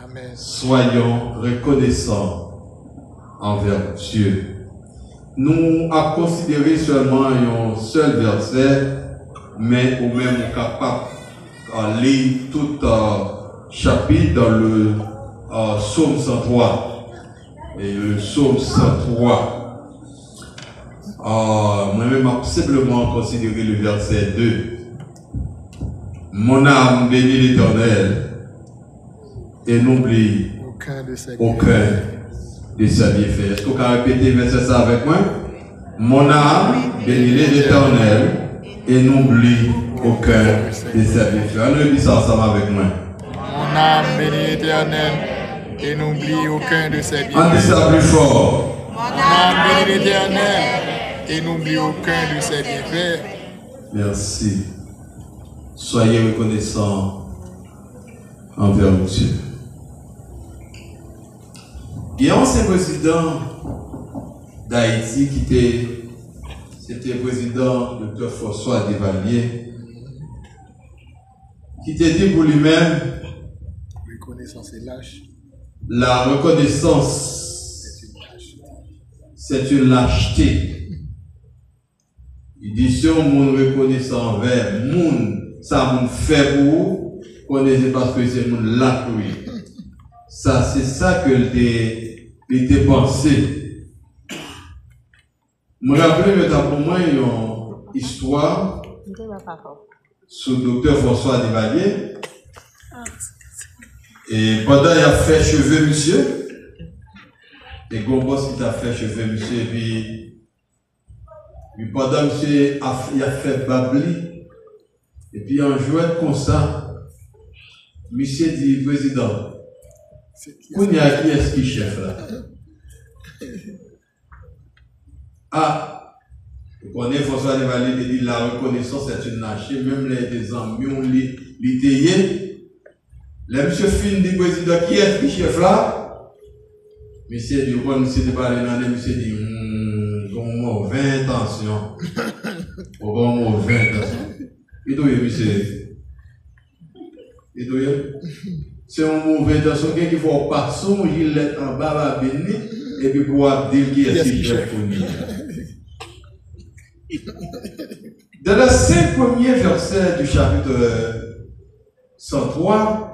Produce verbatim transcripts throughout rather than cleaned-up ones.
Amen. Soyons reconnaissants envers Dieu. Nou ap konsidere sèlman yon sèl vèsè, men ou menm ou kapab, euh, li tout, euh, chapit dans le, euh, psaume cent trois. Et le psaume cent trois. Euh, mwen menm ap senpleman konsidere le verset deux. Mon âme bénit l'Éternel et n'oublie aucun de ses bienfaits. Èske w ka repete vèsè sa avèk mwen? Mon âme bénit l'Éternel et n'oublie aucun de ses bienfaits. Ann redi sa ansanm avèk mwen. Mon âme bénit l'Éternel et n'oublie aucun de ses bienfaits. Ann di sa pli fò. Mon âme bénit l'Éternel et n'oublie aucun de ses bienfaits. Merci. Soyez reconnaissants envers Dieu. Gen yon ansyen prezidan Dayiti ki te, se te prezidan Doktè François Duvalier, ki te di pou li menm, reconnaissance est lâche. La reconnaissance, c'est une lâcheté. Li di, si yon moun rekonesan anvè moun, sa moun fè pou ou, konnen se paske se moun lach ou ye. Sa, se sa ke l te, li te panse. Mwen raple yo t ap ban mwen yon istwa sou Doktè François Duvalier. E pandan y ap fè cheve misye, e gon bòs ki t ap fè cheve misye, epi, epi pandan misye ap, y ap fè bab li, epi an jwèt konsa, misye di, prezidan, kounye a, kiyès ki chèf la? Ah, ou konnen François Duvalier te di, la reconnaissance est une lâcheté, menm lè e te zanmi w li, li te ye. Lè misye fin di prezidan, kiyès ki chèf la? Misye di, ou konn misye te pale nan nen, misye di, hmm, gon move entansyon. Ou gon move entansyon. Li touye misye. Li touye l. Se yon move entansyon, gen ki fè w pase yon jilèt anba babin li, epi pou w ap di l kiyès ki chèf kounye a. Dans les cinq premiers versets du chapitre cent trois,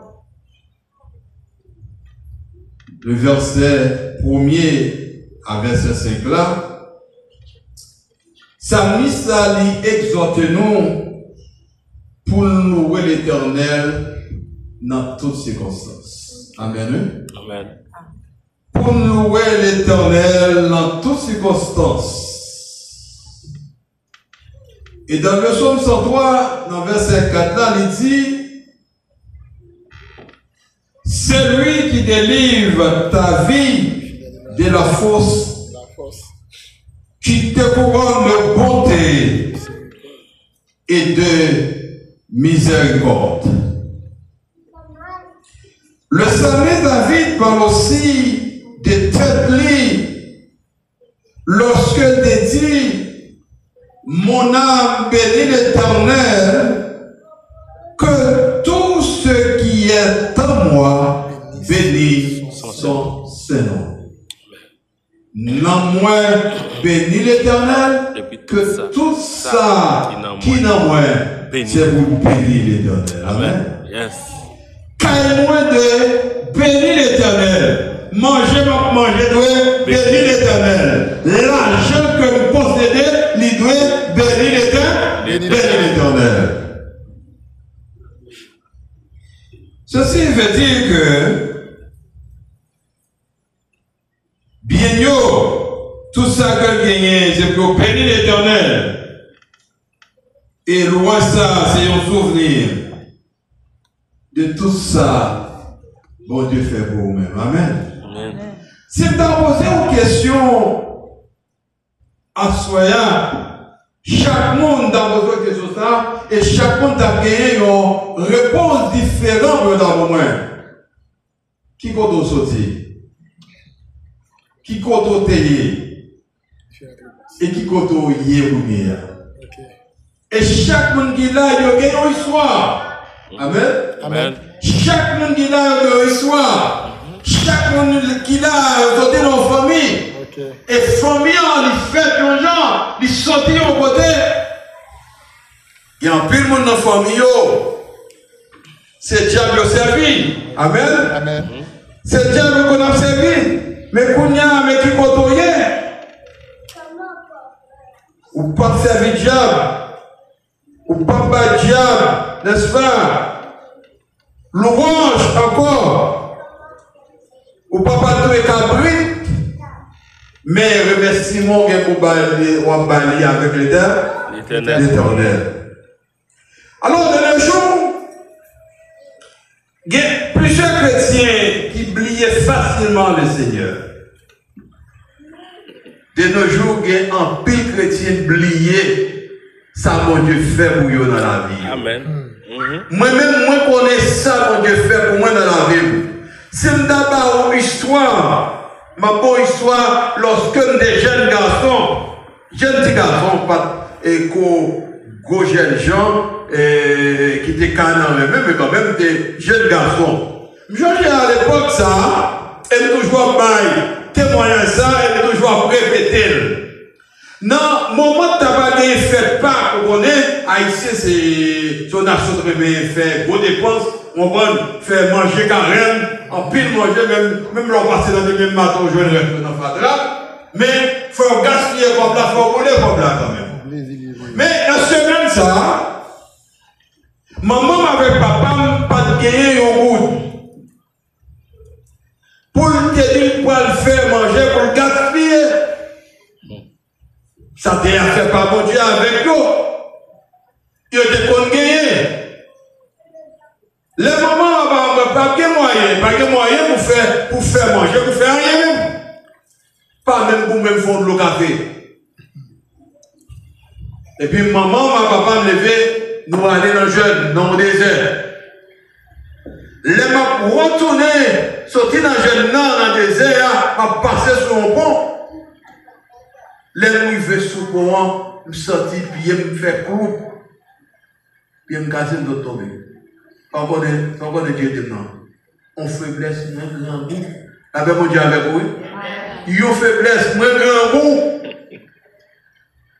le verset premier à verset cinq la, Salmis la, li egzòte nou pou n louwe Letènèl nan tout sikonstans. Amèn, wi. Amèn. Pou n louwe Letènèl nan tout sikonstans. E dans le psaume cent trois, nan vèsè kat la, li di, C'est lui qui délivre ta vie de la fosse, qui te couronne de bonté et de miséricorde. Le psalmiste David parle aussi de tête li, lorsque il te dit, Mon âme bénit l'Éternel, que tout ce qui est en moi bénisse son saint nom. Nanm mwen beni Letènèl, ke tout sa ki nan mwen, se pou l beni Letènèl. Amèn. Kay mwen dwe beni Letènèl. Manje m ap manje dwe beni Letènèl. Lajan ke m posede, li dwe beni Letènèl. Beni Letènèl. Ceci veut dire que byen yo, tout sa ke l genyen, se pou yo beni Letènèl. E lwa sa, se yon souvni de tout sa Bondye fè pou ou menm. Amèn. Amèn. Si m ta poze yon kesyon aswè a, chak moun ta poze yon kesyon sa, e chak moun ta genyen yon repons diferan pou yo ta ban mwen. Ki kote w soti? Ki kote w te ye? E ki kote w ye kounye a? E chak moun ki la, yo gen yon istwa. Amèn. Amèn. Chak moun ki la, yo gen yon istwa. Fanmi an, li fèt yon jan, li soti yon kote. Gen anpil moun nan fanmi yo, se dyab yo sèvi. Amèn. Amèn. Se dyab yo konn ap sèvi. Men kounye a, men ki kote w ye. Ou p ap sèvi dyab. Ou p ap bay dyab, nèspa, lwanj ankò. Ou p ap adore kabrit, men remèsiman w gen pou bay li, w ap bay li avèk Letè-, Letènèl. Letènèl. Alò, de nos jours, gen plizyè kretyen ki bliye fasilman le Senyè. De nos jours, gen anpil kretyen bliye sa Bondye fè pou yo nan lavi yo. Amèn. Mwen menm, mwen konnen sa Bondye fè pou mwen nan lavi m. Si m ta ba w istwa, m ap ba w istwa lòske m te jèn gason. Jèn ti gason, pa t, e, ko gwo jèn jan, e, ki te ka nan renmen, men kanmenm te jèn gason. M chonje alepòk sa a, e m toujou ap bay temwayaj sa a, e m toujou ap repete l. Nan moman ta pa gen fèt Pak, ou konnen, Ayisyen se, se yon nasyon ki renmen fè gwo depans, ou konprann, fè manje karèn, anpil manje, menm, menm lè w pase nan demen maten, ou jwenn rès yo nan fatra. Men, fò w gaspiye kòb la, fò w boule kòb la kanmenm. Men, nan semèn sa a, manman m avèk papa m pa t genyen yon goud pou l te di l pral fè manje pou l gaspiye. Sa te afè pa Bondye avèk yo. Yo te konn genyen. Lè manman an pa, pa, pa gen mwayen, pa gen mwayen pou fè, pou fè manje, pou fè anyen menm. Pa menm pou menm fè yon dlo kafe. Epi manman m ak papa m leve, nou ale nan jèn, nan yon dezè. Lè m ap retounen, soti nan jèn nan, nan dezè a, m ap pase sou yon pon. Lè m rive sou pon an, m santi pye m fè kloup. Pye m kase, m sot tonbe. Sa w konnen, sa w konnen ki ede m nan? Yon feblès mwen grangou. Lapè Bondye avèk ou, wi. Yon feblès mwen grangou.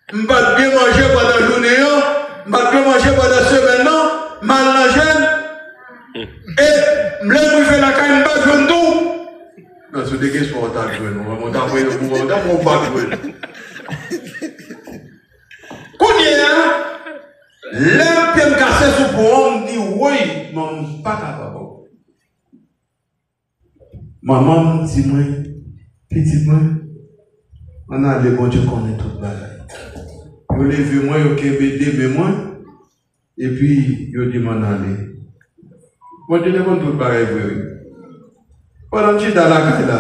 M pa t byen manje pandan jounen an, m pa t byen manje pandan semèn nan, m al nan jèn. E lè m rive lakay, m pa jwenn tou. Non, si w te gen espwa, w t ap jwenn. Ou t ap voye, ou t ap voye, ou t ap voye, ou pa t jwenn. Kounye a, lè pye m kase sou pon an, m di, woy, manman, m pa kapab ankò. Manman m di mwen, pitit mwen, ann ale, Bondye konnen tout bagay. Yo leve mwen, yo kenbe de men mwen, epi yo di m ann ale. Bondye te konn tout bagay vre, wi. Pandan m chita lakay la,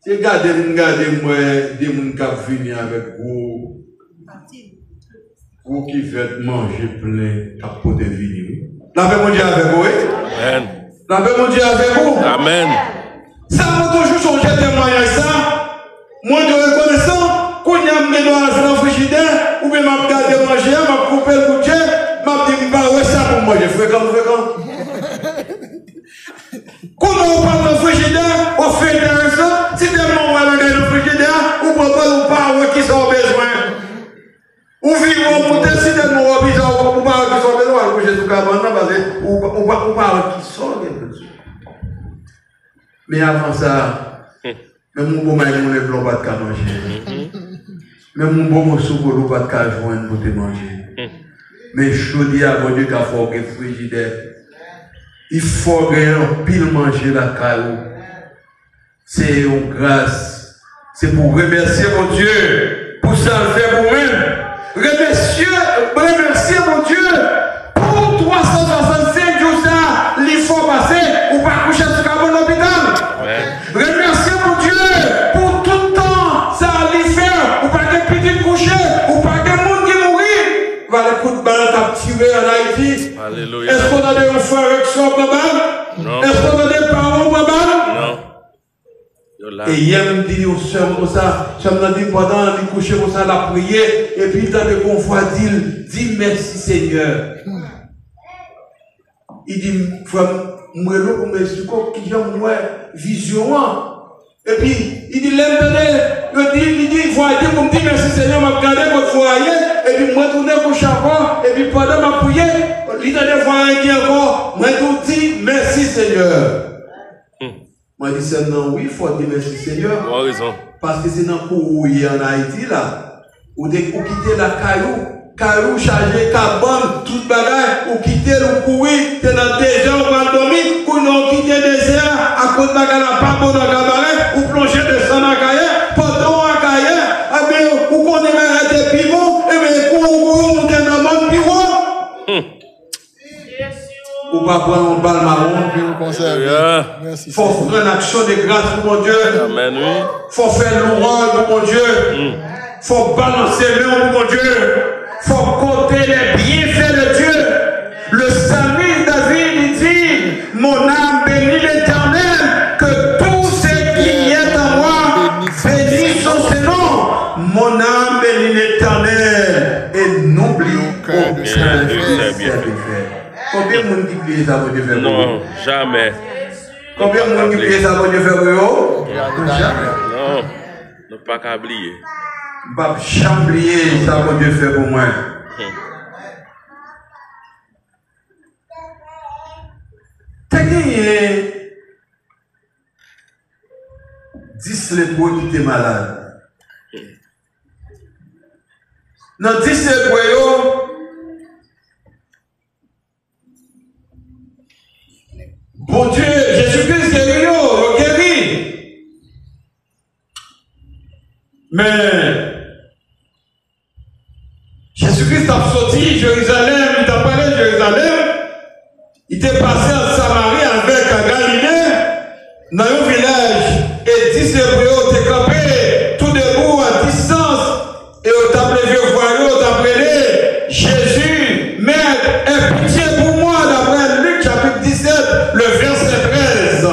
se gade m gade, m wè de moun k ap vini avèk gwo, gwo kivèt manje plen k ap pote vini, wi. Lapè Bondye avèk ou, wi. Amèn. Lapè Bondye avèk ou. Amèn. Sa mwen toujou sonje temwayaj sa. Mwen te rekonesan. Kounye a m gen dwa al nan frijidè, oubyen m ap gade manje a, m ap koupe l kout je, m ap di m pa wè sa pou m manje. Frekan, frekan. Kouman ou pa nan frijidè, w ap fè enteresan, si tèlman w al nan frijidè a, ou pran bòl, ou pa wè kisa w bezwen. Ou vire, w moute, si tèlman w ap bizan, ou pa wè kisa w bezwen, w al kouche sou kabann nan, paske ou, ou, pa, ou pa wè kisa w gen bezwen. Men avan sa, menm yon bon may moulen blan w pa t ka manje. Menm yon bon moso kolo w pa t ka jwenn pou te manje. Men jodi a, Bondye ka fè w gen frijidè. Li fè w gen anpil manje lakay ou. Se yon gras. Se pou w remèsye Bondye pou sa l fè pou ou menm. Remèsye, remèsye Bondye pou twa san swasannsenk jou sa li fè w pase, ou pa kouche sou kabann lopital. Amèn. Remèsye Bondye pou tout tan sa li fè, ou pa gen pitit kouche, ou pa gen moun ki mouri. Valè kout bal k ap tire ann Ayiti. Alelouya. Èske w tande yon frè Rexon pran bal? Non. Èske w tande paran w pran bal? Non. Yo la. E yè m di yon sè m konsa, sè m nan di m pandan li kouche konsa, l ap priye, epi l tande yon vwa di l, di mèsi Senyè. Li di m, frè m, m rele w pou m esplike w kijan m wè vizyon an. Epi, li di, lè m tande, yo di, li di, vwa a di pou m di mèsi Senyè, m ap gade kot vwa a ye, epi m retounen kouche ankò, epi pandan m ap priye, li tande vwa a di ankò, mwen tou di mèsi Senyè. Mwen di sè m nan, wi, fò w di mèsi Senyè. Ou an rezon. Paske se nan kouri ou ye ann Ayiti la. Ou te, ou kite lakay ou, kay ou chaje kabann, tout bagay, ou kite l, ou kouri, te nan dezè, ou pral dòmi, kounye a ou kite dezè a, akoz bagay la pa bon nan Kabarè, ou plonje desann Akayè, pandan w Akayè, ebyen, ou konnen bagay te pi bon, ebyen, kouri, kouri, ou moute nan mòn pi wo. Ou pa pran yon bal mawon. Epi ou konsève. Alelouya. Mèsi, Fò w Senyè. Pran aksyon de gras pou Bondye. Amèn, wi. Fò w fè lwanj pou Bondye. Fò w balanse men w pou Bondye. Fò w konte les bienfaits de Dieu. Le psalmiste David, il dit, mon âme bénit l'Éternel, que tout ce qui est en moi bénisse son saint nom. Mon âme bénit l'Éternel et n'oublie aucun de ses bienfaits. Konbyen moun ki bliye sa Bondye fè pou yo? Non, jamè. Konbyen moun ki bliye sa Bondye fè pou yo? Jamè. Non, nou pa ka bliye. M p ap janm bliye sa Bondye fè pou mwen. Te genyen dis lepre ki te malad. Nan dis lepre yo, Bondye, Jezi Kris geri yo, yo geri. Men, Jezi Kris t ap soti Jerizalèm, li t ap prale Jerizalèm, li te pase ant Samari avèk Galile, nan yon vilaj, e dis lepre yo te kanpe, toudebou, a distans, e yo t ap leve vwa yo, yo t ap rele, Jezi, Mèt, aie pitié pour moi, d'après Lik chapit disèt, le vèsè trèz.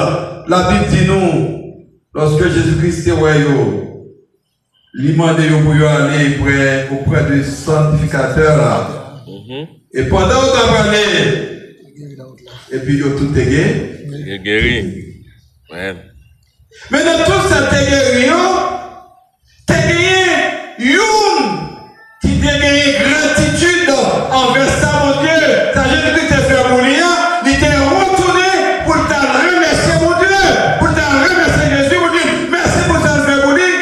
Labib di nou, lòske Jezi Kris te wè yo, li mande yo pou yo ale prè, oprè de santifikatè la. E pandan yo t ap ale, epi yo tout te gen. Yo geri. Amèn. Men nan tout sa te geri yo, te genyen youn ki te genyen gratitid anvè sa Bondye, sa Jezi Kris te fè pou li an, li te retounen pou l ta remèsye Bondye, pou l ta remèsye Jezi, pou l di mèsi pou sa l fè pou li.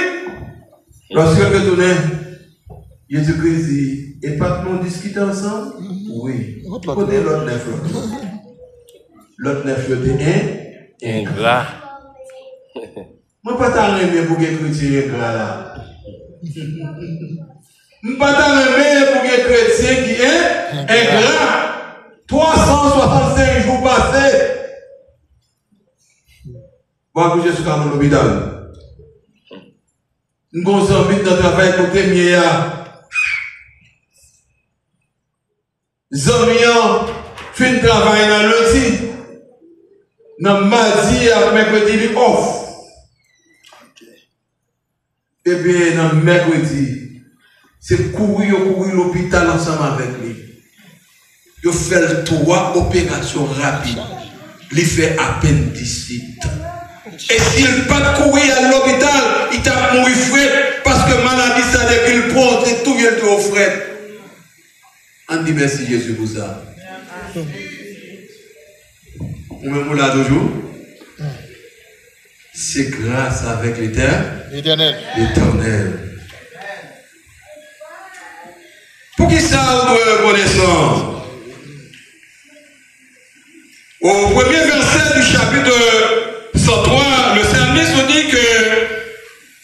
Lòske l retounen, Jezi Kris di, e pa t nou diskite ansanm? Wi. Kote lòt nèf yo? Lòt nèf yo te en? Engra. Mwen pa ta renmen pou gen kretyen engra la. M pa ta renmen pou gen kretyen ki en? Engra. Twa san swasannsenk jou pase. Mwen kouje sou kamo lopital. M gon zanmi nan travay kote m ye a. Zanmi an fin travay nan lendi. Nan madi ak mèkredi li off. Ebyen, nan mèkredi, se kouri yo kouri lopital ansanm avèk li. Yo fè l twa operasyon rapid. Li fè apendisit. E si l pa t kouri al lopital, li t ap mouri frèt, paske maladi sa depi l pran, te touye l twò frèt. Ann di mèsi Jezi pou sa. Ou menm ou la toujou? Se gras avèk Letè-, Letènèl. Letènèl. Poukisa ou dwe rekonesan? Au premier verset du chapitre cent trois, le psalmiste nous dit que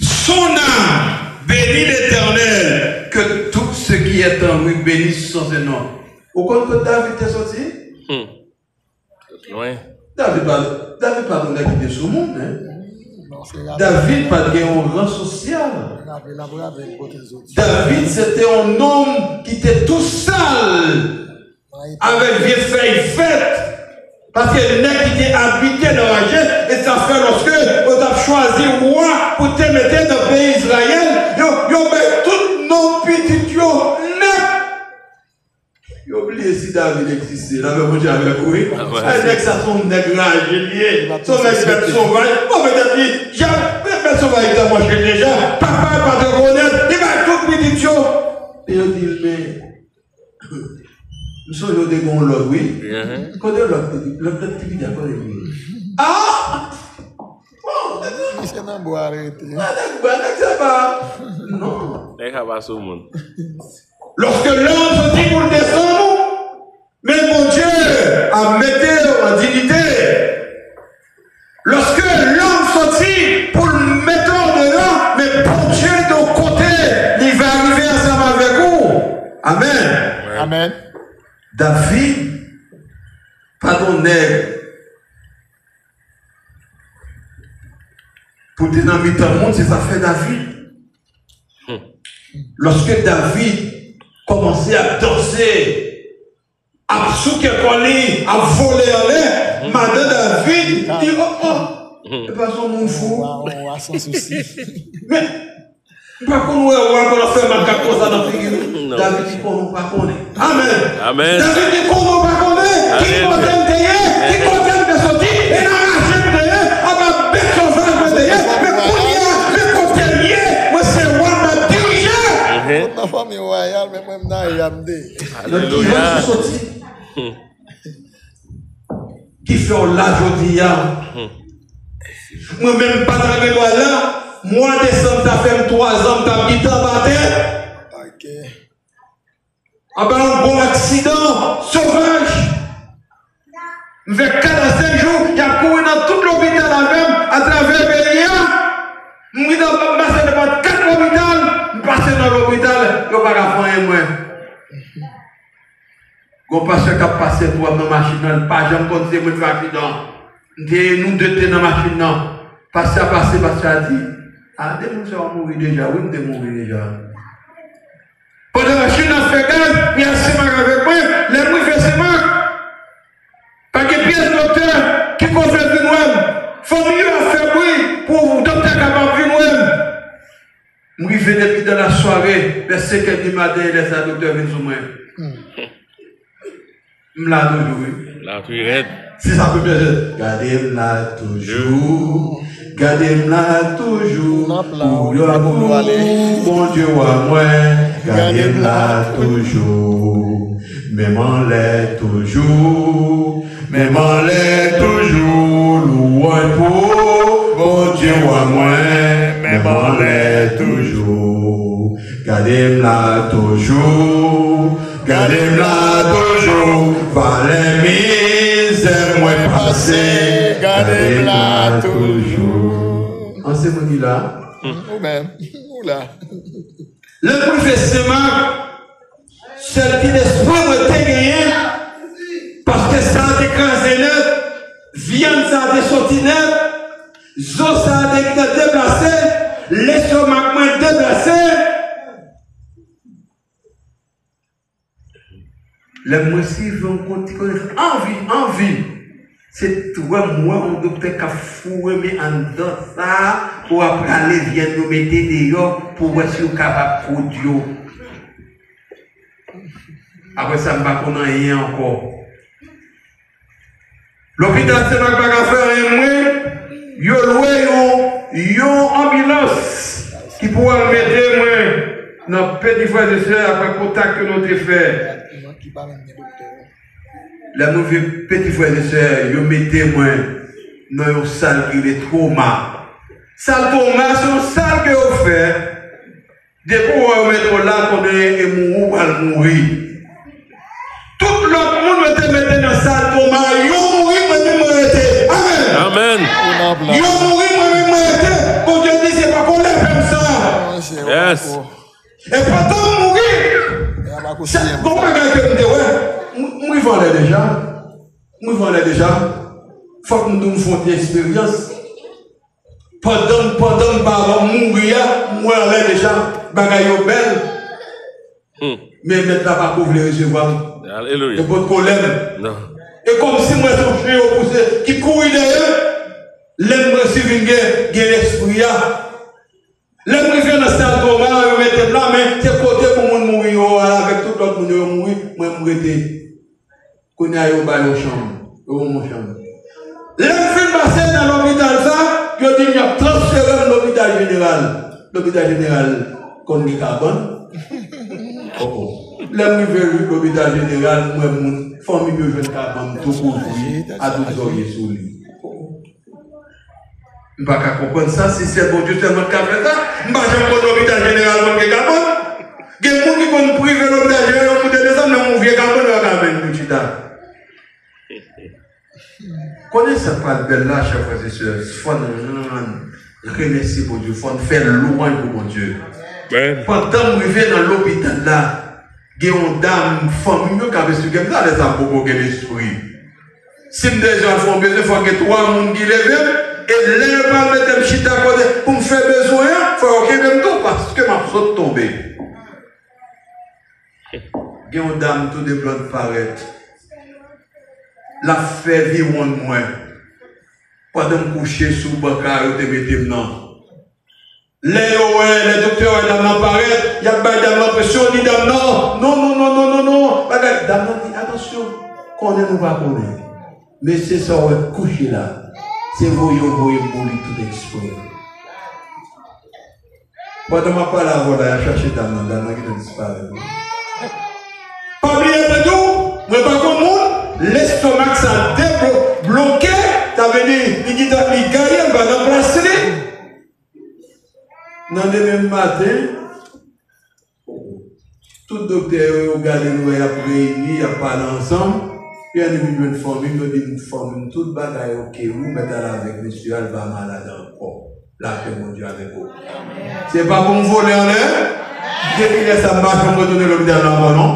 son âme bénit l'Éternel, que tout ce qui est en lui bénisse son saint nom. Ou konn kot David te soti? Hmm. Lwen. David pa, David pa t yon nèg ki te sou moun, hein. Non, se David pa t gen yon ran sosyal. David se te yon nonm ki te tou sal avèk vye fèy vèt. Paske nèg ki te abite nan raje, e sa fè lòske yo t ap chwazi wa pou te mete nan peyi Izrayèl, yo, yo bay tout non pitit yo nèg. Yo bliye si David egziste. Lame Bondye avèk ou, wi. Ay, nèg sa se yon nèg raje li ye. Se yon nèg bèt sovaj. Bon, petèt li, ja, Sovay te manje deja, papa pa te rekonèt, li bay tout pitit yo. E yo di l, men, m sonje w te gen yon lòt, wi. Kote lòt te, lòt, lòt ti pitit la, kote li ye? Ah! Bon, misye nan bwa rete. Ah, nèg bwa, nèg sa pa. Non. Nèg sa pa sou moun. Lòske lòm soti pou l desann ou, men Bondye ap mete w an diyite. Lòske lòm soti pou l mete w deyò, men Bondye de yon kote, li va rive ansanm avèk ou. Amèn. Amèn. David pa t yon nèg pou te nan mitan moun, se sa k fè David. Lòske David kòmanse ap danse, ap souke kò li, ap vole anlè, madan David di, oh, oh, e pa son moun fou. Wa, wa, san sousi. Men, m pa konn wè wa pou l ap fè makak konsa nan figi li. David di, konnen w pa konnen. Amèn. Amèn. David di, konnen w pa konnen ki kote m te ye, ki kote m te soti, e nan raje m te ye, anba bèt sovaj mwen te ye, men kounye a, men kote m ye, mwen se wa, m ap dirije. Mwen nan fanmi wayal, men mwen m nan yam de. Nan ki rans ou soti? Ki fè w la jodi a? Mwen menm m pa ta gen dwa la. Mwa desanm ta fè m twa zan m t ap bite anba tè. Anba yon gwo aksidan sovaj. M fè kat a senk jou, y ap kouri nan tout lopital avè m atravè peyi a. M rive m pase devan kat lopital, m pase nan lopital, yo pa ka fè anyen mwen. Gon pastè k ap pase pou m nan machin nan, li pa janm konn se mwen k fè aksidan. M te, nou de te nan machin nan. Pastè a pase, pastè a di, a, de moun sa yo mouri deja, wi, m te mouri deja. Pandan machin nan ap fè gaz, li al Senmak avèk mwen, lè m rive Senmak, pa gen pyès doktè ki koze vin wè m. Fanmi yo ap fè bri pou doktè kapab vin wè m. M rive depi dan lasware, vè senkè di maten, e lè sa doktè vin sou mwen. M la toujou, wi. La tou rèd. Se sa premye jèn. Gade m la toujou. Gade m la toujou. Pou glwa pou Bondye wa mwen. Gade m la toujou. Men m anlè toujou. Men m anlè toujou. Lwanj pou Bondye wa mwen. Men m anlè toujou. Gade m la toujou. Gade m la toujou, valè mizè mwen pase, gade m la toujou. An se moun ki la? Ou menm, ou la. Lè m rive Senmak, sèl ti lespwa mwen te genyen, paske sa a te kraze nèt, vyann sa a te soti nèt, zo sa a te deplase, lestomak mwen deplase. Lè m resevwa yon kout ti konèksyon, anvi, anvi. Se t-, wè m wè yon doktè k ap foure men anndan sa a, pou ap rale vyann yo mete deyò, pou wè si yo kapab koud yo. Apre sa, m pa konn anyen ankò. Lopital Senmak pa ka fè anyen mwen, yo lwe yon, yon anbilans ki pou al mete mwen nan Peti Frè e Sè apre kontak ke nou te fè. Lè mwen rive Peti Frè e Sè, yo mete mwen nan yon sal ki rele twoma. Sal twoma, se yon sal ke yo fè. Depi w wè yo mete w la, konnen e mouri w pral mouri. Tout lòt moun yo te mete nan sal twoma, yo mouri, mwen menm mwen rete. Amèn. Amèn. Yo mouri, mwen menm mwen rete. Bondye di, se pako w leve m sa. Yes. E pandan m mouri, se bon bagay ke m te wè. M, m rive anlè deja. M rive anlè deja. Fòk m di w m fè yon ti eksperyans. Pandan, pandan m pa mouri a, m wè anlè deja, bagay yo bèl. Hmm. Men mèt la pa ko vle resevwa m. Alelouya. Yo potko lè m. Non. E kòmsi mwen se yon chen yo pouse ki kouri dèyè m. Lè m resi vin gen, gen lespri a. Lè m rive nan sal twoma, yo mete m la, men se kote pou moun mouri yo a, avèk tout lòt moun yo, yo mouri, mwen m rete. Kounye a yo ba yo chanm, yo ban mwen chanm. Lè m fin pase nan lopital sa, yo di m y ap transfere m lopital Lopital jeneral konn gen kabann? Oh, oh. Lè m rive lopital jeneral, m wè moun, fanmi m yo jwenn kabann tou kouvri a tout zòrye sou li. M pa ka konprann sa, si se Bondye sèlman ki ka fè sa, m pa janm konn lopital jeneral konn gen kabann. Gen moun ki konn prive lopital jeneral, yon kote desann nan yon vye kabann, yo ka vin pou chita. Konesans pral bèl la, chè frè e sè, fò n rann remèsye Bondye, fò n fè lwanj pou Bondye. Pandan m rive nan lopital la, gen yon dam, fanmi m yo k ap esplike m sa, lè sa m poko gen lespri. Si m deja fè yon bezwen, fò gen twa moun ki leve m, e lè yo pral mete m chita kote pou m fè bezwen an, fò yo kenbe m tou, paske m ap sot tonbe. Gen yon dam tou de blan parèt. L ap fè viwonn mwen. Pandan m kouche sou bank la, yo te mete m nan. Lè yo wè, lè doktè wè dam nan parèt, y ap bay dam nan presyon, di dam nan, non, non, non, non, non, non, bagay. Dam nan di, atansyon, konnen nou pa konnen. Mesye sa w wè kouche la, se voye yo voye m pou li tout eksprè. Pandan m ap pale avè w la, y ap chache dam nan, dam nan gentan disparèt wi. Pa bliye mwen di w, mwen pa konn moun, lestomak sa debloke, sa vle di li gentan li gaye anba nan plas li. Nan demen maten, tout doktè yo, yo gade nou wè y ap reyini, y ap pale ansanm. Epi ann vin jwenn fanmi m, yo di m fanmi m tout bagay oke wi, ou mèt al avèk mesye a, l pa malad ankò. Lapè Bondye avèk ou. Se pa pou m vole anlè. Depi lè sa m pa janm retounen lopital la ankò non.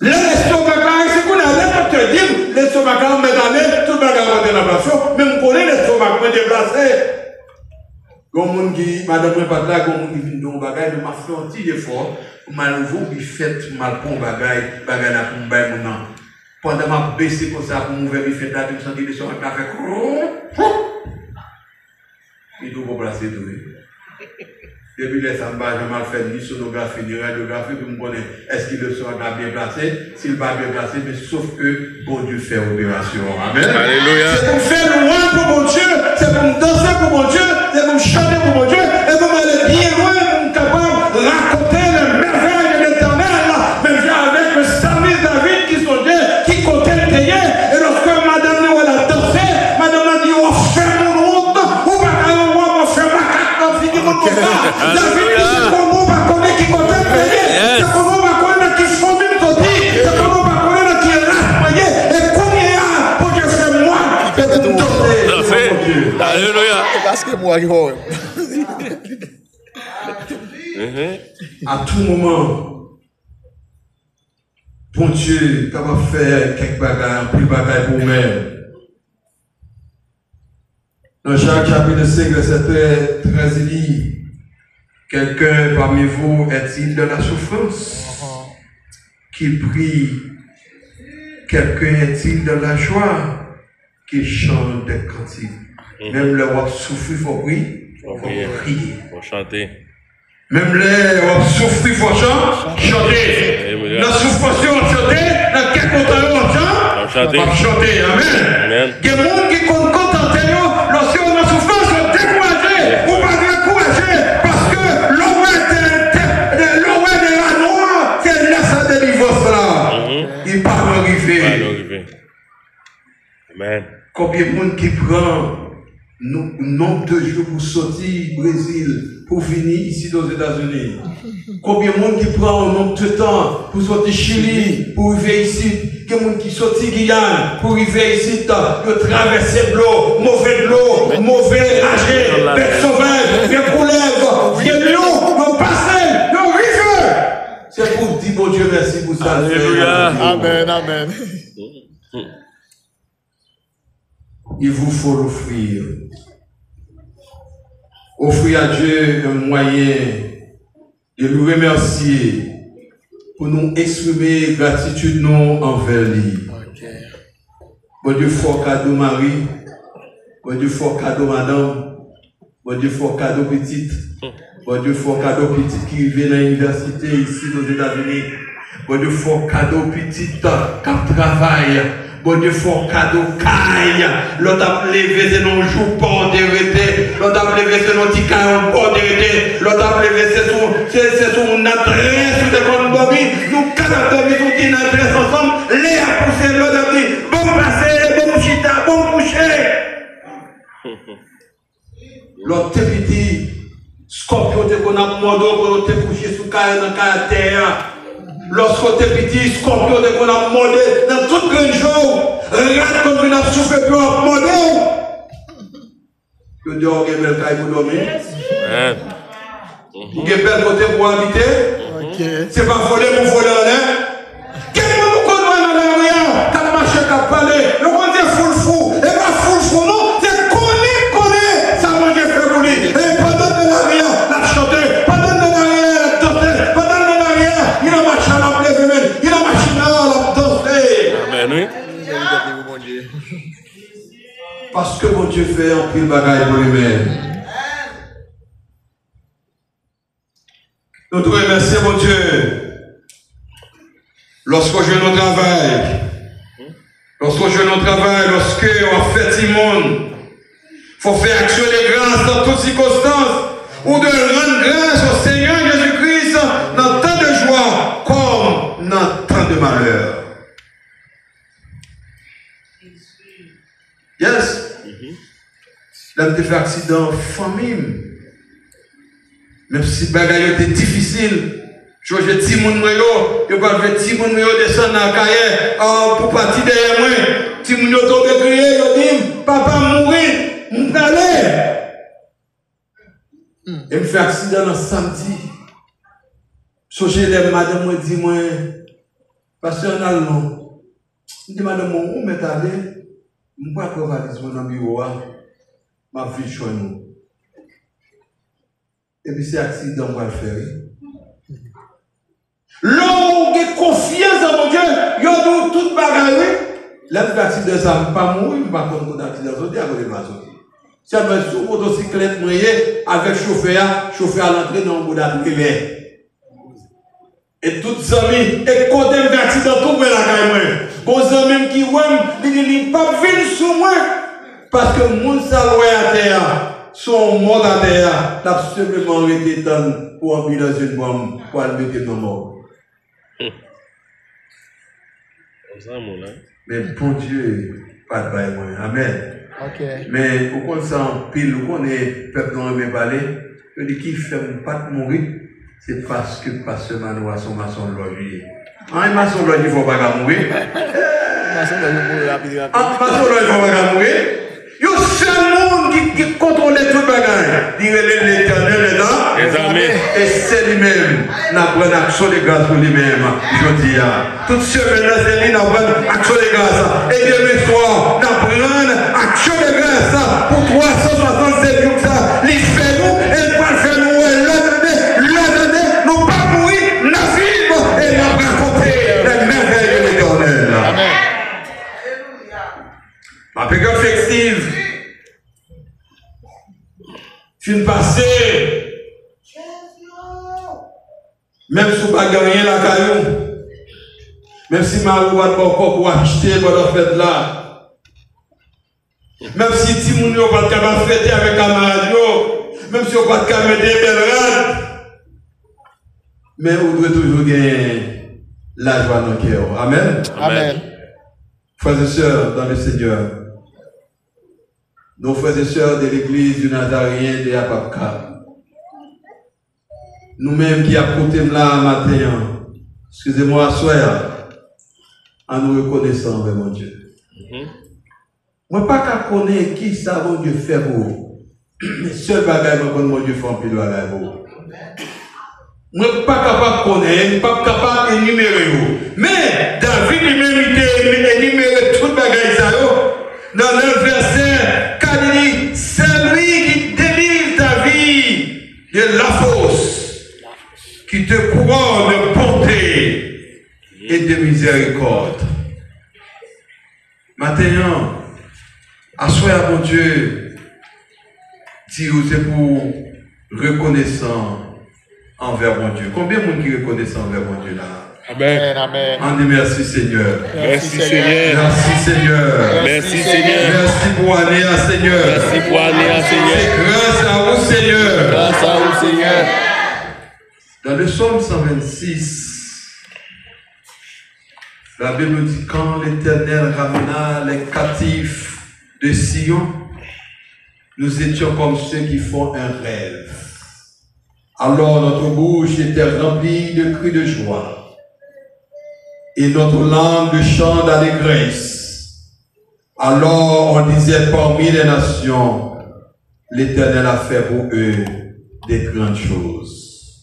Lè lestomak la, se kounye a lè doktè di m lestomak la, m mèt ale, tout bagay rantre nan plas yo, men m konnen lestomak mwen deplase. Gon moun ki, madanm mwen pa t la, gon moun ki vin di yon bagay, men m ap fè yon ti jefò pou m al ouvri yon bifèt, pou m al pran yon bagay, bagay la pou m bay moun nan. Pandan m ap bese konsa pou m ouvè bifèt la, epi m santi lestomak la fè kroup, kroup. Li twò bon plase tou wi. Depi lè sa m pa janm al fè ni sonografi ni radyografi pou m konnen èske lestomak la byen plase. Si l pa byen plase, men sof ke Bondye fè operasyon an. Amèn. Alelouya. Se pou m fè lwanj pou Bondye, se pou m danse pou Bondye, se pou m chante pou Bondye, e pou m ale byen lwen, pou m kapab rakonte les merveilles de l'Éternel, menm jan avèk le psalmiste David ki sonje ki kote l te ye, e lòske madanm li wè l ap danse, madanm lan di, w ap fè moun wont, ou pa ka yon wòb, w ap fè makak nan figi moun konsa. David di, se kòman w pa konnen ki kote m te ye, se kòman w pa konnen nan ki fanmi m soti, se kòman w pa konnen nan ki ras mwen ye, e kounye a, Bondye fè m wòb, e pou m danse devan Bondye. Alelouya. E paske mwen ki fè w. À tout moment, Bondye kapab fè kèk bagay, anpil bagay pou ou menm. Dans Jacques chapitre cinq, verset treize, il dit, quelqu'un parmi vous est-il dans la souffrance? Qu'il prie. Quelqu'un est-il dans la joie? Qu'il chante des cantiques. Menm lè w ap soufri, fò w pri-, fò w priye. Fò w chante. Menm lè w ap soufri, fò w chan-, chante. Nan soufrans yo, w ap chante. Nan kèk montay yo, w ap chan-, w ap chante. W ap chante. Amèn. Gen moun ki konn kontante yo, lòske yo nan soufrans, yo dekouraje. Ou pa dwe kouraje, paske lè w wè te, te, lè w wè de la nwa, se lè sa delivrans la. Li pa dwe rive. Konbyen moun ki pran nou, nonb de jou pou soti Brezil, pou vini isit Ozetazini? Konbyen moun ki pran yon nonb de tan pou soti Chili, pou rive isit? Gen moun ki soti Giyàn pou rive isit, yo travèse dlo, move dlo, move raje, bèt sovaj, vye koulèv, vye lyon, yo pase, yo rive. Se pou di Bondye mèsi pou sa l fè. Alelouya. Amèn, amèn. Il vous faut l'offrir. Offrir à Dieu un moyen de le remercier, pou nou eksprime gratitid nou anvè li. Bondye fè w kado mari, Bondye fè w kado madanm, Bondye fè w kado pitit. Bondye fè w kado pitit ki rive nan inivèsite isit Ozetazini. Bondye fè w kado pitit k ap travay. Bondye fè w kado kay. Lè w t ap leve, se nan yon joupon w te rete. Lè w t ap leve, se nan yon ti kayon w te rete. Lè w t ap leve, se sou, se, se sou yon natrès ou te konn dòmi. Nou kapab dòmi sou ti natrès ansanm. Lè a pouse, lè w t ap di, "Ban m pase, ban m chita, ban m kouche." Lè w te piti, skòpyon te konn ap mòde w pou yo te kouche sou kay, nan kay atè a. Lòske w te piti, skòpyon te konn ap mòde nan tout grenn je w. Rat konn vin ap soufle pye w ap mòde w. Yo di w gen bèl kay pou dòmi. Ou gen bèl kote pou w abite. Se pa vole pou vole anlè. Gen moun ou konn wè nan lari a, k ap mache, k ap pale. Yo konn se foul fou. E pa foul fou non, se konnen, konnen sa Bondye fè pou li. E pandan l nan lari a, l ap chante. Pandan l nan lari a, l ap danse. Pandan l nan lari a, li nan machin, l ap leve men. Li nan machin nan, l ap danse. Amèn, wi. Paske Bondye fè anpil bagay pou li menm. Nou tou remèsye Bondye. Lòske w jwenn yon travay, lòske w jwenn yon travay, lòske w ap fè timoun, fò w fè aksyon de gras nan tout sikonstans. Ou dwe rann gras o Senyè Jezi Kris nan tan de jwa kòm nan tan de malè. Yes. Lè m te fè aksidan, fanmi m, menm si bagay yo te difisil, sonje timoun mwen yo, yo pral fè timoun mwen yo desann nan Akayè, ah, pou pati dèyè mwen. Timoun yo tonbe kriye, yo di m, "Papa m mouri, m prale." E m fè aksidan nan samdi. Sonje lè madanm mwen di mwen, "Pastè, ann al non." M di madanm mwen, "Ou mèt ale, m pral pran valiz mwen nan biwo a, m ap vin jwenn ou." Epi se aksidan m pral fè, wi. Lè w gen konfyans nan Bondye, yo di w tout bagay, wi. Lè m fè aksidan sa, m pa mouri, m pa konn kote aksidan soti, a kote l pa soti. Sèlman sou motosiklèt mwen ye, avèk chofè a, chofè a rantre nan yon bouda trelè. E tout zanmi, e kote m fè aksidan tou pre lakay mwen. Gon zanmi m ki wè m, li di li p ap vin sou mwen. Paske moun sa l wè atè a, se yon mò atè a, l ap senpleman rete tann pou anbilans vin pran m, pou al mete m nan mòg. Konsa moun an. Men Bondye pa t bay mwen. Amèn. Men ou konn sa anpil, ou konnen pèp nou renmen pale. Yo di ki fè m pa t mouri, se paske pastè Mano a se yon mason lòj li ye. An, e mason lòj li fè w pa ka mouri. Mason lòj li mouri rapid, rapid. An, mason lòj li fè w pa ka mouri. Yon sèl moun ki, ki kontwole tout bagay, li rele Letènèl dèzame. E se li menm n ap rann aksyon de gras pou li menm jodi a. Tout semèn nan, se li n ap rann aksyon de gras. E demen swa, n ap rann aksyon de gras pou twa san swasannsèt jou sa. Li fè nou, e l pral fè nou wè lòt ane, lòt ane, nou p ap mouri, n ap viv, e n ap rakonte les merveilles de l'Éternel. Amèn. M ap egzòt fè Steve fin pase. Menm si w pa gen anyen lakay ou, menm si mari w pa t ba w kòb pou w achte pandan fèt la, menm si timoun yo pa t kapab fete avèk kamarad yo, menm si yo pa t ka mete bèl rad, men ou dwe toujou gen lajwa nan kè w. Amèn. Amèn. Frères et sœurs dans le Seigneur, nos frères et sœurs de l'église du Nazaréen de Apapka, nou menm ki ap koute m la maten an, eskize mwen, aswè a, ann nou rekonesan anvè Bondye. Mwen pa ka konnen ki sa Bondye fè pou ou. Men sèl bagay mwen konn, Bondye fè anpil bagay pou ou. Mwen pa kapab konnen, m p ap kapab enimere yo. Men, David li menm, li te enimere tout bagay sa yo. Nan, nan vèsè kat, li di, C'est lui qui délivre ta vie de la fosse, qui te couronne de bonté et de miséricorde. Maten an, aswè a, Bondye di ou se pou rekonesan anvè Bondye. Konbyen moun ki rekonesan anvè Bondye la? Amen. Amen. Ann di mèsi Senyè. Mèsi Senyè. Mèsi Senyè. Mèsi Senyè. Mèsi pou ane a Senyè. Mèsi pou ane a Se Senyè. Gras a ou Senyè. Gras a ou Senyè. Dans le psaume cent vingt-six, la Bible nous dit quand l'Éternel ramena les captifs de Sion, nous étions comme ceux qui font un rêve. Alors notre bouche était remplie de cris de joie et notre langue de chants d'allégresse. Alors on disait parmi les nations, l'Éternel a fait pour eux de grandes choses.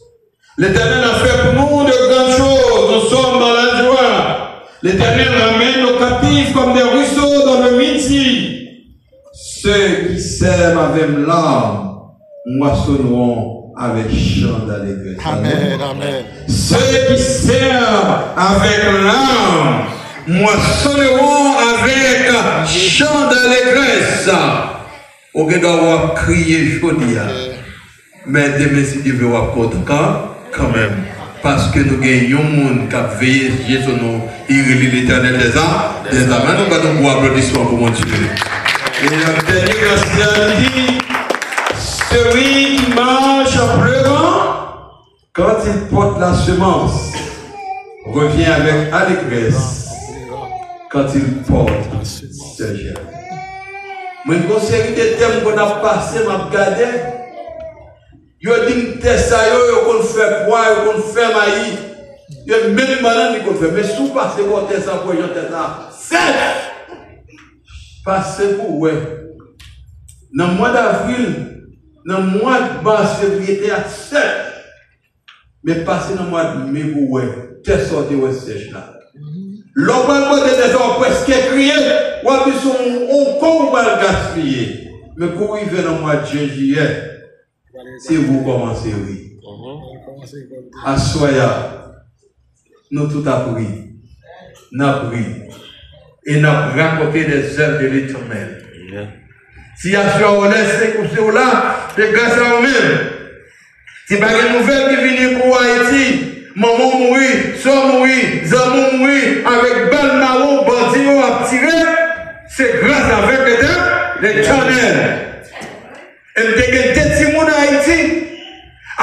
L'Éternel a fait pour nous de grandes choses. Nous sommes dans la joie. L'Éternel ramène nos captifs comme des ruisseaux dans le myrtille. Ceux qui sèment avec larmes moissonneront avec chant d'allégresse. Amen, amen. Ceux qui sèment avec larmes moissonneront avec chant d'allégresse. Ou gen dwa w ap kriye jodi a. Men demen, si Dye vle, w ap kontan kan, kanmenm. Paske nou gen yon moun k ap veye je sou nou, li rele Letènèl dèzam, dèzam. Ann nou bat yon gwo aplodisman pou Bondye. E nan dènye vèsè a, li di, Celui qui marche en pleurant, quand il porte la semence, revient avec allégresse quand il porte ses germes. Mwen gen yon seri de tèm pou n ap pase, m ap gade. Yo di m tè sa yo, yo konn fè pwa, yo konn fè mayi. Yo menm bannann li konn fè. Men si w pase bò tè sa, pou jan tè sa fèt. Pase pou wè. Nan mwa davril, nan mwa mas, fevriye, tè a sèch. Men pase nan mwa me pou wè. Tè sa w te wè sèch la. Lè w pral pote tè sa, w prèske kriye. W ap di se yon, yon kòb ou pral gaspiye. Men kou rive nan mwa jen, jiyè, se ou kòmanse ri. Aswè a, nou tout ap ri. N ap ri. E n ap rakonte les œuvres de l'Éternel. Siyasyon a w lè se ou se w la, se gras a ou menm. Si pa gen nouvèl ki vini pou Ayiti, manman w mouri, sè w mouri, zanmi w mouri, avèk bal mawon, bandi yo ap tire, se gras avèk Letè-, Letènèl. E m te gen de timoun Ayiti,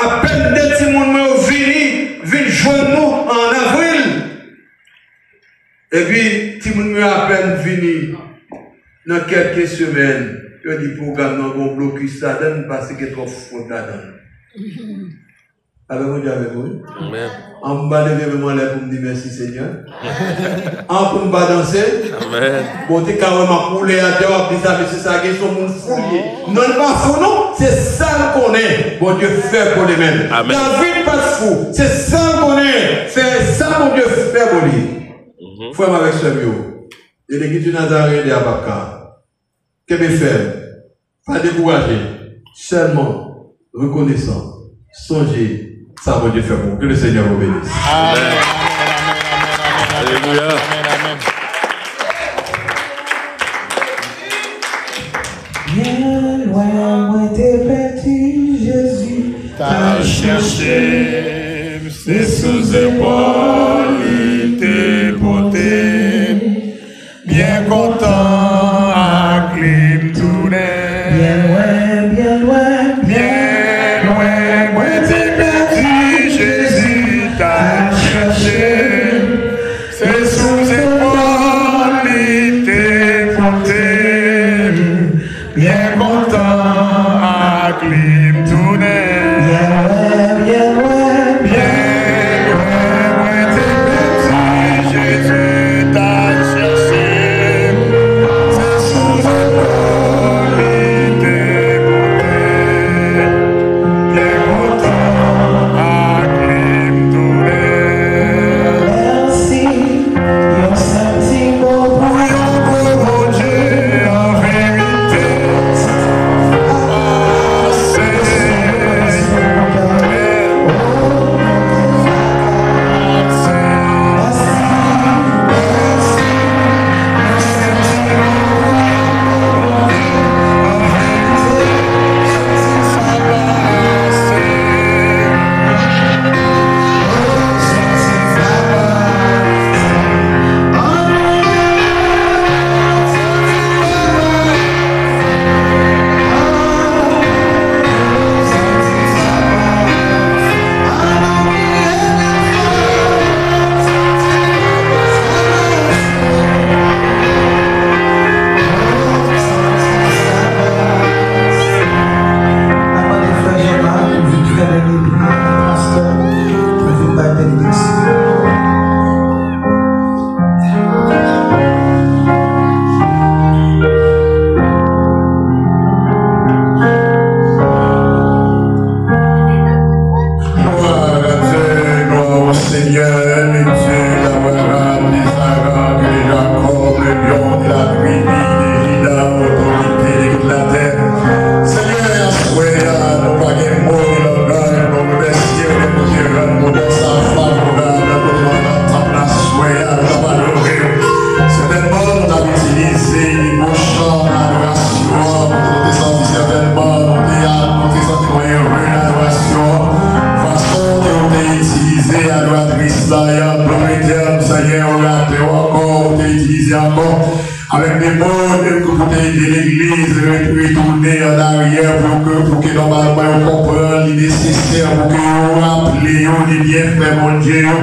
apèn de timoun mwen yo vini, vin jwenn nou an avril. Epi, timoun mwen yo apèn vini, nan kèlke semèn, yo di pwogram nan gon blokis ladan l, paske gen twòp fwod ladan l. Avè Bondye avèk ou, wi. Amen. An m ba leve men m anlè pou m di mèsi, Senyè. An pou m pa danse. Amen. Bon, te ka wè m ap woule atè, w ap di sa, mesye sa gen son moun fou l ye. Non, l pa fou, non. Se sa l konnen Bondye fè pou li menm. Amen. David pa t fou. Se sa l konnen. Se sa Bondye fè pou li. Frè m avèk sè m yo, de Legliz di Nazaren de Apaka, kenbe fèm. Pa dekouraje. Sèlman rekonesan. Sonje sa Bondye fè pou ou. Que le Seigneur vous bénisse. Amen, amen, amen, amen, amen, amen, Alelouya. amen, amen. Byen lwen mwen te pèdi Jezi. T al chèche m, se sou zepòl li te pote m. Byen kontan ak li m tounen. Byen lwen, byen lwen. Byen lwen mwen te pèdi Jezi t al chèche m. Se sou zepòl li te pote m. Byen kontan ak li m tounen. Byen lwen, byen lwen. Byen lwen mwen te pèdi Jezi t al chèche m. Se sou zepòl li te pote m. Byen kontan ak li m tounen. Mèsi, yon sèl ti mo pou Pou yon gwo Bondye an verite. Se Avèk de mòd pou te ede legliz retounen an aryè pou ke, pou ke nòmalman yo konprann li nesesè pou ke yo raple yo de byenfè Bondye yo.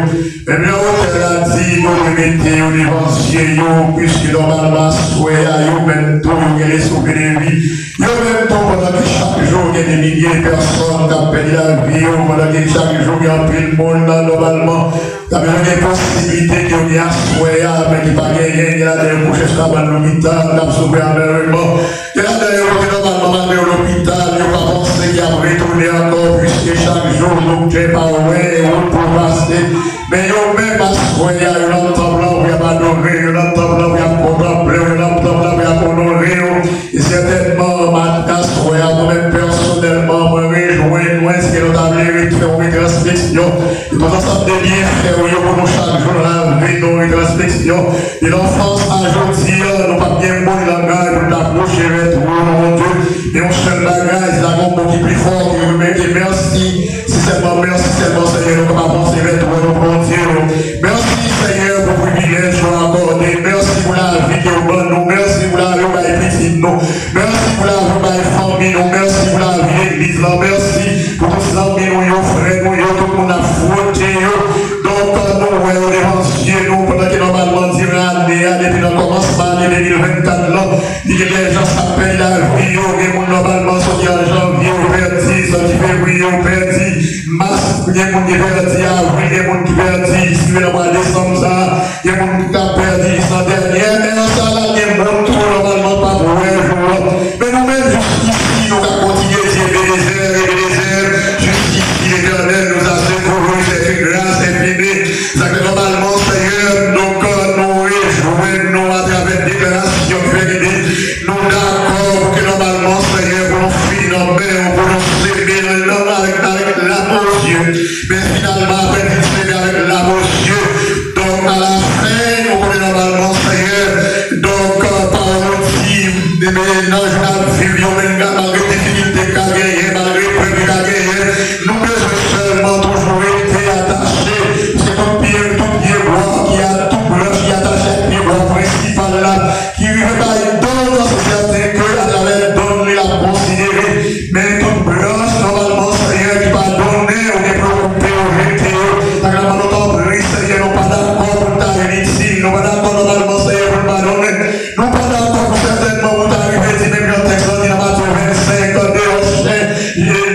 Menm jan otè a di, nou dwe mete yo devan zye yo, piske nòmalman aswè a yo menm tou yo gen lespri de vi. Yo menm tou, pandan ke chak jou gen de milye de pèsòn k ap pèdi lavi yo, pandan ke chak jou gen anpil moun nan nòmalman, ta bezwen gen posiblite ke yo gen aswè a, men ki pa genyen, gen ladan yo kouche sou kabann lopital, k ap soufri amèreman. Gen ladan yo kote nòmalman malgre yo lopital, yo pa panse ke y ap retounen ankò, piske chak jou doktè pa wè wout pou pase. Men yo menm aswè a, yo nan tanp lan pou y ap adore, yo nan tanp lan pou y ap kontanple, yo nan tanp lan pou y ap onore yo. E sètènman, maten aswè a, mwen menm pèsonèlman, mwen rejwenn mwen, si nou ta vle ret-, fè yon retranspeksyon de tout ansanm de byenfè w yo pou nou chak jou nan lavi nou, retranspeksyon de lanfans a jodi a, nou p ap gen mo ni langaj pou n ta pwoche rèt ou, Bondye. Men yon sèl bagay, si ta gen yon mo ki pi fò ki remèsye, mèsi. Se sèlman mèsi sèlman, Senyè, nou kapab avanse vè twòn ou, Bondye. Mèsi, Senyè, pou privilèj ou akòde. Mèsi pou lavi ke ou ban nou. Mèsi pou lavi ou bay pitit nou. Mèsi pou lavi ou bay fanmi nou. Mèsi pou lavi legliz lan. Mèsi pou tout zanmi nou yo, frè nou yo, tout moun ap fwote yo. Donk, nou wè yo devan zye nou pandan ke nòmalman diran ane a, depi nan kòmansman ane de mil vennkat lan, li gen de jan sa pèdi lavi yo, gen moun nòmalman soti an janvye yo pèdi, soti fevriye yo pèdi, mas, gen moun ki pèdi avril, gen moun ki pèdi, si rive nan mwa desanm sa, gen moun ki ka pèdi jis nan dènye. Men nan sa la, gen moun tou nòmalman p ap wè jou an. Men nou menm, jiskisi, nou ka kontinye di, Ebenezè, Ebenezè, jusqu'ici l'Éternel nous a secourus, c'est une grâce infinie. Sa ke nòmalman, Senyè, donk, nou rejwenn nou atravè deklarasyon ki fè rive. Nou dakò pou ke nòmalman, Senyè, pou nou fini nan men w, pou nou seme nan, avèk, avèk lame aux yeux. Men finalman, apre n fin seme avèk lame aux yeux, donk, alafen, nou konnen nòmalman, Senyè, donk, pawòl ou di, men nan jou n ap viv yo, menm malgre difikilte k ka genyen, malgre eprèv ki ka genyen, nou bezwen sèlman toujou rete atache. Se tout pye, tout pye bwa ki a, tout branch ki atache ak pye bwa prensipal la, ki rive bay don nan, se sèten ke atravè don li l ap konsidere. Men tout branch, nòmalman, Senyè, ki pa donnen, ou gen pou yo koupe yo, jete yo. Sa k ap ban nou tanpri, Senyè, nou pa dakò pou n ta initil. Nou pa dakò, nòmalman, Senyè, pou n pa donnen. Nou pa dakò pou sètènman pou ta rive di, menm jan tèks lan di nan Matye vennsenk, deyò chen,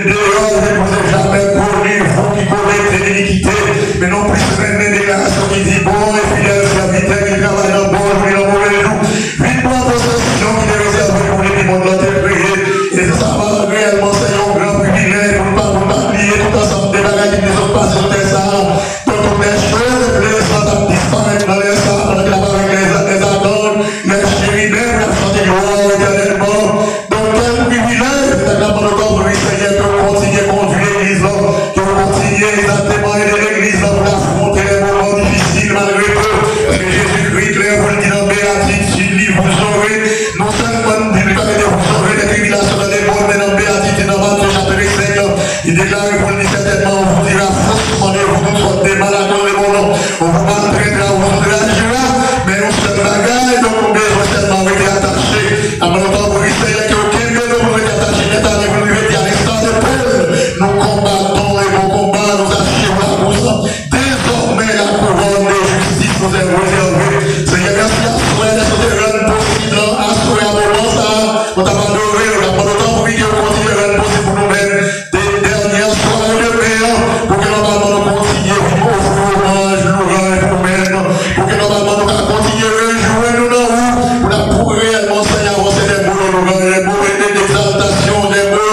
deyò, je ne vous ai jamais connu, vous qui commettez l'iniquité. Men nou plis renmen deklarasyon ki di, bon e fidèl sèvitè ki travay nan bon jou e nan move jou, vin pran posesyon ki te rezève pou li depi mond lan te kreye. E se sa va reyèlman, se yon gran privilèj pou n pa, pou n pa bliye tout ansanm de bagay ki te sot pase sou tè sa a. Donk, toutes les choses plaisantes ap disparèt nan lè sa a, pandan ke n ap avèk les, les attentes, les chérubins, pou n ap chante glwa etènèlman. Donk, kèl privilèj, se sa k ap ban nou tanpri, Senyè, ke w kontinye kondui legliz lan, ke w kontinye egzakteman ede legliz lan pou l afwonte lè moman difisil, malgre tou, paske Jezikri klè pou l di nan beyatitid li, vous aurez, non sèlman li pa mete vous aurez des tribulations dans le monde, men nan beyatitid, nan Matye chapit senk, li deklare pou l di sètènman, on vous dira faussement de vous toutes sortes de mal à cause de mon nom. On vous maltraitera, on vous outragera, men yon sèl bagay, donk, nou bezwen sèlman rete atache. N ap mande w tanpri, Senyè, ke w kenbe nou pou nou rete atache nèt a li, pou nou rive di, à l'instar de Paul, nous combattons le bon combat, nous achevons la course. Désormais, la couronne de justice nous est réservée. Senyè, mèsi aswè, lè sa w te rann posib lan, aswè a moman sa a, nou t ap adore w, n ap mande w tanpri ke w kontinye rann posib pou nou menm. Dènyè sware demen an, pou ke nòmalman nou kontinye vin ofri w omaj, lwanj pou ou menm, pou ke nòmalman nou ka kontinye rejwi nou nan ou, pou n ap pou reyèlman, Senyè, avanse dè mo de lwanj, dè mo de, dè egzaltasyon, dè mo,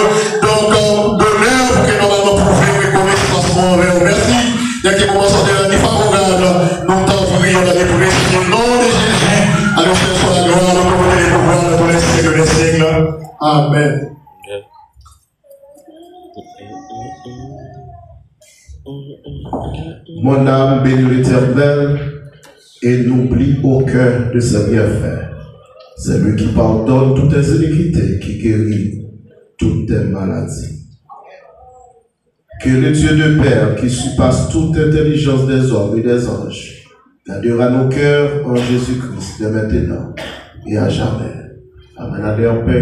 donk, donè, pou ke nòmalman pwouve rekonesans nou anvè w. Mèsi, dè ke moman sa w te rann li favorab, nou tanpri, nan le presye non de Jezi, à lui seul soit la gloire, le pouvoir, le pouvoir dans tous les siècles des siècles. Amen. Mon âme bénit l'Éternel et n'oublie aucun de ses bienfaits. C'est lui qui pardonne toutes tes iniquités, qui guérit toutes tes maladies. Que le Dieu de paix, qui surpasse toute intelligence des hommes et des anges, gardera nos cœurs en Jésus-Christ dès maintenant et à jamais. Amen. Allez en paix.